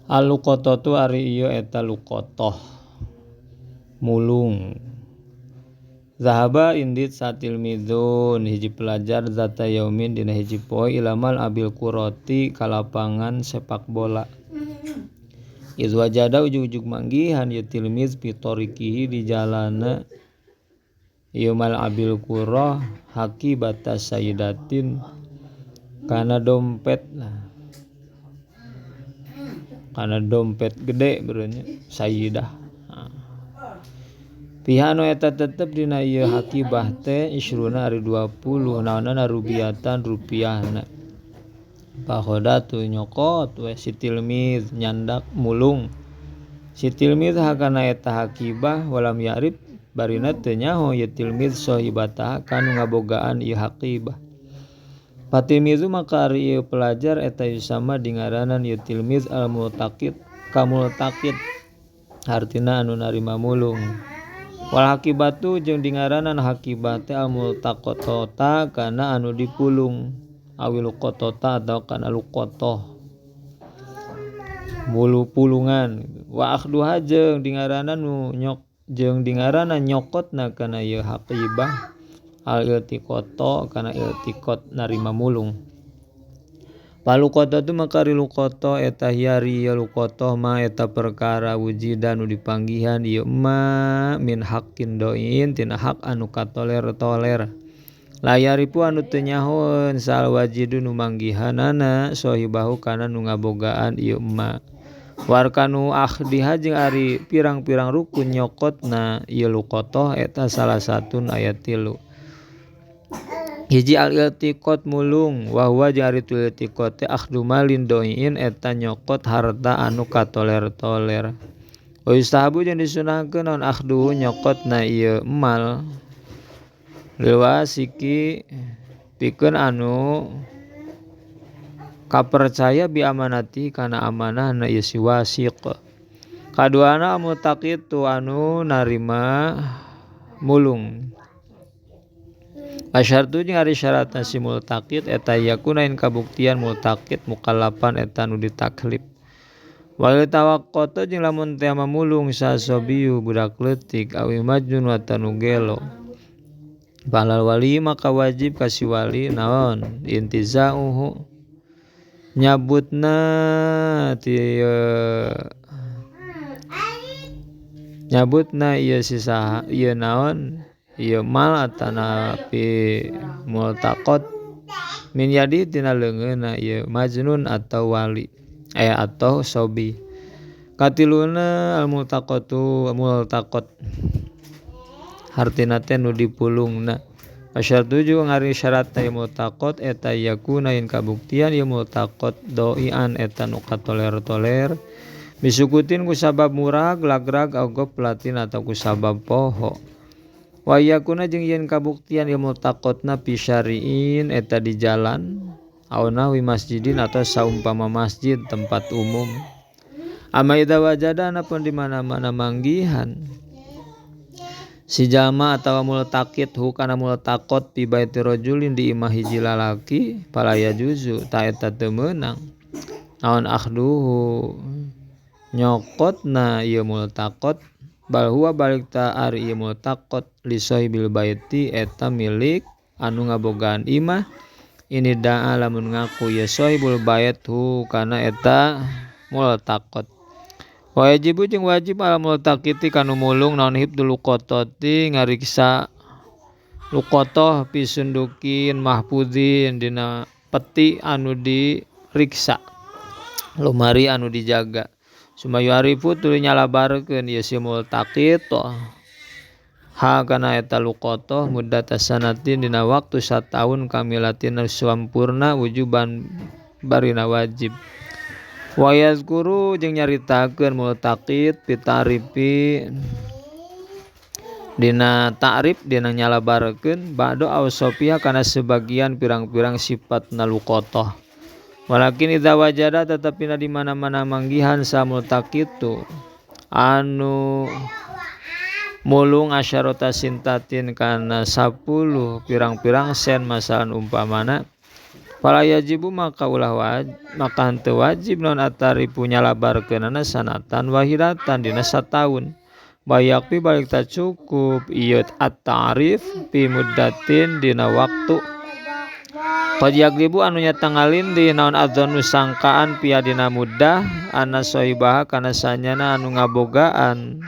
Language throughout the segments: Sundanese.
Al-luqatatu ari ieu eta luqatah mulung. Zahaba indit satilmidun hiji pelajar zata yaumin dina hiji poe ila mal'abil kurati ka lapangan sepak bola. Iz wajada ujug-ujug manggihan ieu tilmiz fi tariqihi di jalana ieu mal'abil kurah hakibata sayyidatin kana dompet lah. Kana dompet gede berenya sayyidah. Pihak nu eta tetep dina ieu hakibah teh isruna ari 20 naonana rubiatan rupiahna. Pahoda tu nyokot we si tilmiz nyandak mulung. Si tilmiz hakana eta hakibah walam ya'rif barina teu nyaho ieu tilmiz sahibataha kanu ngabogaan ieu hakibah. Fatilmizu maka ari ieu pelajar eta yusama dingaranan ieu tilmiz al multaqit ka multaqit hartina anu narima mulung. Wal hakibatu jeung dingaranan hakibah teh al multaqatata kana anu dipulung awil luqatata atau kana luqatah mulu pulungan wa akhduha jeung dingaranan nu nyok jeung dingaranan nyokotna kana ieu hakibah al iltiqata kana iltiqat narima mulung. Paluqata tu maka ari luqata eta hiari ieu luqata ma eta perkara wujida nu dipanggihan ieu ma min haqqin doin tina hak anu katoler-toler. Layaripu anu teu nyahoeun sal wajidu nu manggihanana sahibahu kana nu ngabogaan ieu ma. Warkanu akhdiha jeung ari pirang-pirang rukun nyokotna ieu luqata eta salah satun aya 3. Hiji al-iltiqat mulung wa huwa jeung ari tu iltiqat teh akhdu malin doiin eta nyokot harta anu katoler-toler. Wa yustahabu jeung disunahkeun naon akhduhu nyokotna ieu mal lewasiki pikeun anu kapercaya bi amanati kana amanahna ieu si wasiq. Kaduana mutaqitu anu narima mulung. Asyartu jeung ari syaratna si multaqit eta yakuna in kabuktian multaqit mukallafan eta nu ditaklif. Wal tawaqqata jeung lamun teh mamulung sasobiyu budak leutik awi majnun wa tanu gelo. Falal wali maka wajib ka si wali naon intizauhu nyabutna ti nyabutna ieu si saha ieu naon ieu mal atanapi multaqat min yadi tina leungeunna ieu majnun atau wali atau sobi. Katiluna al multaqatu multaqat hartina teh nu dipulungna. Asyartu jeung ari syaratna ieu multaqat eta yakuna yen kabuktian ieu multaqat doian eta nu katoler-toler bisukutin ku sabab murag lagrag au goflatin atau ku sabab poho. Wa yakuna jeung yen kabuktian ieu multaqatna fi syari'in eta di jalan au nahwi masjidin atau saumpama masjid tempat umum. Ama idza wajada pun di mana-mana manggihan si jalma atawa multaqit hu kana multaqat fi baiti rajulin di imah hiji lalaki fala yajuzu ta eta teu meunang naon akhduhu nyokotna ieu multaqat bal huwa balik ta ari ieu multaqat li sahibil baiti eta milik anu ngabogaan imah ini daa lamun ngaku ya sahibul bait hu kana eta multaqat. Wajibu jeung wajib al multaqiti kanu mulung naon hibdul luqatati ngariksa luqatah fi sundukin mahfuzin dina peti anu diriksa lumari anu dijaga. Suma yu'arifu tuluy nyalabarkeun ieu si multaqit ha kana eta luqatah muddata sanatin dina waktu sataun kamilatin sampurna wujuban barina wajib. Wa yazkuru jeung nyaritakeun multaqit fi ta'rifi dina ta'rif dina nyalabarkeun ba'da awsafiha kana sebagian pirang-pirang sifatna luqatah. Walakin idza wajada tetepina di mana-mana manggihan sa multaqitu anu mulung asyarata sintatin kana 10 pirang-pirang sen masalan umpamana Fala yajibu maka ulah wajib maka henteu wajib naon atarifu nyalabarkeunana sanatan wahidatan dina sataun. Bayakfi balik ta cukup ieu at-ta'rif fi muddatin dina waktu. Qad yaglibu anu nyata ngalindih naon adzannu sangkaan pia dina muddah anna sahibaha kana sanyana anu ngabogaan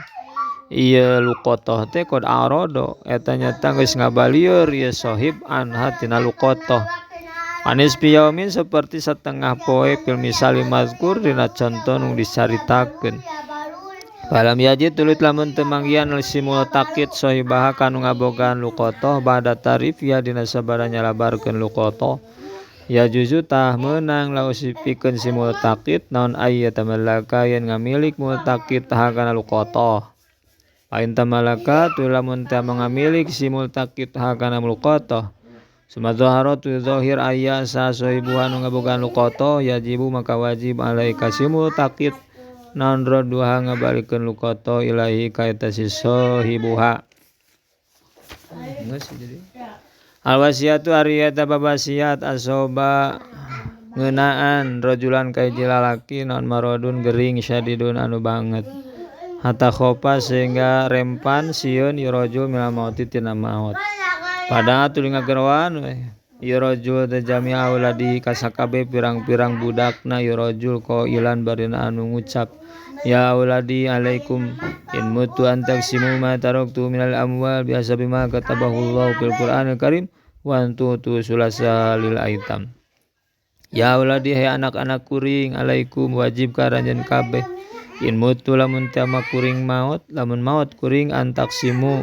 ieu luqatah teh qad arada eta nyata geus ngabalieur ieu sahib anha tina luqatah. Anis piyaumin seperti setengah poe fil misali mazkur dina conto nu dicaritakeun. Falam yajid tuluy lamun teu manggihan si multaqit sahibaha kanu ngabogaan luqatah ba'da ta'rifia dina sabada nyalabarkeun luqatah. Ya juzu tah meunang lausipikeun si multaqit naon aya tamalaka yen ngamilik multaqit tah kana luqatah. Ain tamalaka tuluy lamun teu ngamilik si multaqit ha kana luqatah. Suma zahara tu zahir aya sa sahibuha nu ngabogaan luqatah yajibu maka wajib alaika si multaqit naon radduha ngabalikeun luqatah ilahi ka eta si sahibuha. Geus jadi. Al wasiatu ari eta babasiat asoba ngeunaan rajulan ka hiji lalaki naon maradun gering syadidun anu banget. Hatta khofa sehingga rempan sieun ieu rajul minal mauti tina maot. Padahal tuluy ngageroan we ieu rajul teh jami'a auladi ka sakabeh pirang-pirang budakna ieu rajul qailan barina anu ngucap ya auladi alaikum in mutu an taksimu ma taraktu minal amwal bihasabi ma katabahu Allahu fil Qur'anil Karim wa antu tu sulasa lil aitam. Ya auladi hai anak-anak kuring alaikum wajib ka aranjeun kabeh in mutu lamun teu kuring maot lamun maot kuring antaksimu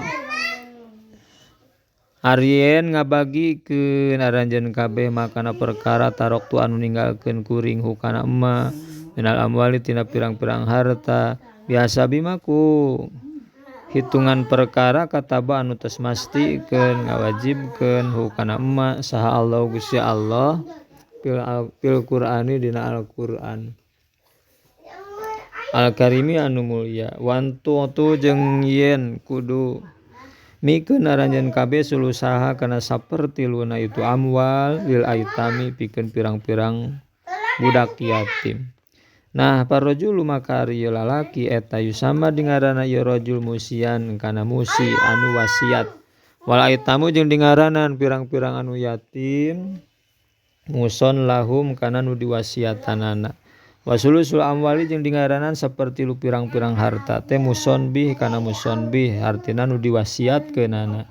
arien ngabagikeun aranjeun kabeh makana perkara taroktu anu ninggalkeun kuring hukana emma minal amwali tina pirang-pirang harta biasa bimaku hitungan perkara kataba anu tos mastikeun ngawajibkeun hukana emma saha Allah Gusti Allah fil Qur'ani dina Al-Qur'an Al-Karimi anu mulia wantu tu jeung yen kudu mikeun aranjeun kabeh sulusaha kana sapertiluna itu amwal lil aitami pikeun pirang-pirang budak yatim. Nah parrajulu maka ari ieu lalaki eta yusama dingaranna ieu rajul musian kana musi anu wasiat. Wal aitamu jeung dingaranan pirang-pirang anu yatim muson lahum kana nu diwasiatanana. Wasulusul amwali jeung dingaranan saperti lu pirang-pirang harta teh muson bih kana muson bih artina nu diwasiatkeunana.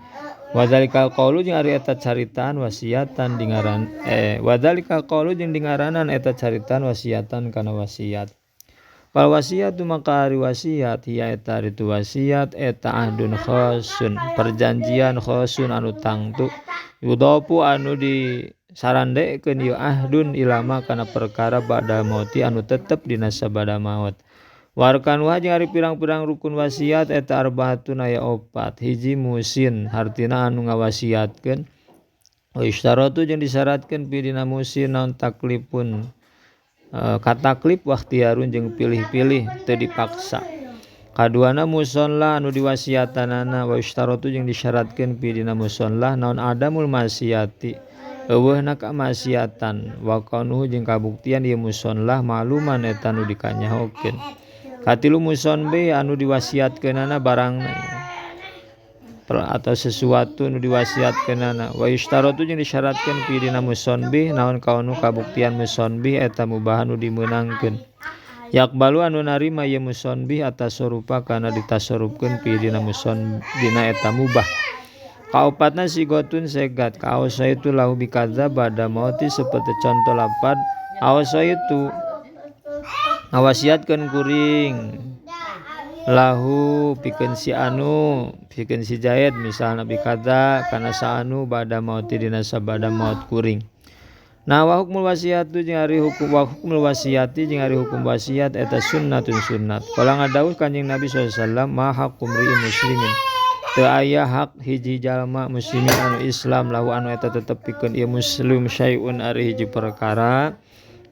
Wadzalika qaulu jeung ari eta caritaan wasiatan dingaran wadzalika qaulu jeung dingaranan eta caritaan wasiatan kana wasiat. Fal wasiatu maka ari wasiat hiya eta ari tu wasiat eta ahdun khasun perjanjian khasun anu tangtu yudopu anu di sarandekeun ieu ahdun ilama kana perkara ba'da mauti anu tetep dina sabada maot. Warkanuha jeung ari pirang-pirang rukun wasiat eta arbaatun aya opat. Hiji musin hartina anu ngawasiatkeun. Wa istaratu jeung disyaratkeun pi dina musin naon taklifun kataklif wa ikhtiarun jeung pilih-pilih teu dipaksa. Kaduana musonlah anu diwasiatanana wa istaratu jeung disyaratkeun pi dina musonlah naon adamul masiati. Eueuhna kamaksiatan wa kaunuhu jeung kabuktian ieu musonlah makluman eta nu dikanyahokeun. Katilu muson be anu diwasiatkeunana barangna atau sesuatu nu diwasiatkeunana wa yustaratu jeung disyaratkeun pi dina muson bih naon kaunu kabuktian muson bih eta mubah nu dimeunangkeun. Yakbalu anu narima ieu muson bih atasarupa kana ditasarufkeun pi dina muson dina eta mubah. Kaopatna sigotun segat kaosa itu lahu bikadza bada mauti seperti contoh lapad aosa itu ngawasiatkeun kuring lahu pikeun si anu pikeun si Zaid misalna bikadza kana saanu bada mauti dina sabada maut kuring. Nah wa hukmul wasiatu jeung ari hukum wa hukmul wasiati jeung ari hukum wasiat eta sunnatun sunnat. Kala ngadawuh Kanjeng Nabi sallallahu alaihi wasallam ma haqqu mri'in muslimin teu aya hak hiji jalma muslimin anu Islam lahu anu eta tetep pikeun ieu muslim syai'un ari hiji perkara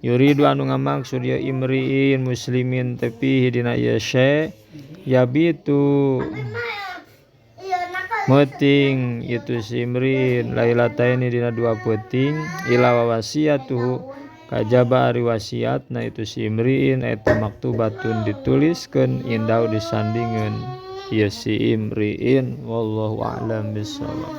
yuridu anu ngamaksud ieu imri'in muslimin tepi dina ieu syai' yabitu Meuting itu si imriin lailataini dina dua peuting ila wa wasiatuhu kajaba ari wasiatna itu si imriin eta maktubatun dituliskeun indahu disandingeun ieu si imriin. Wallahu a'lam bissawab.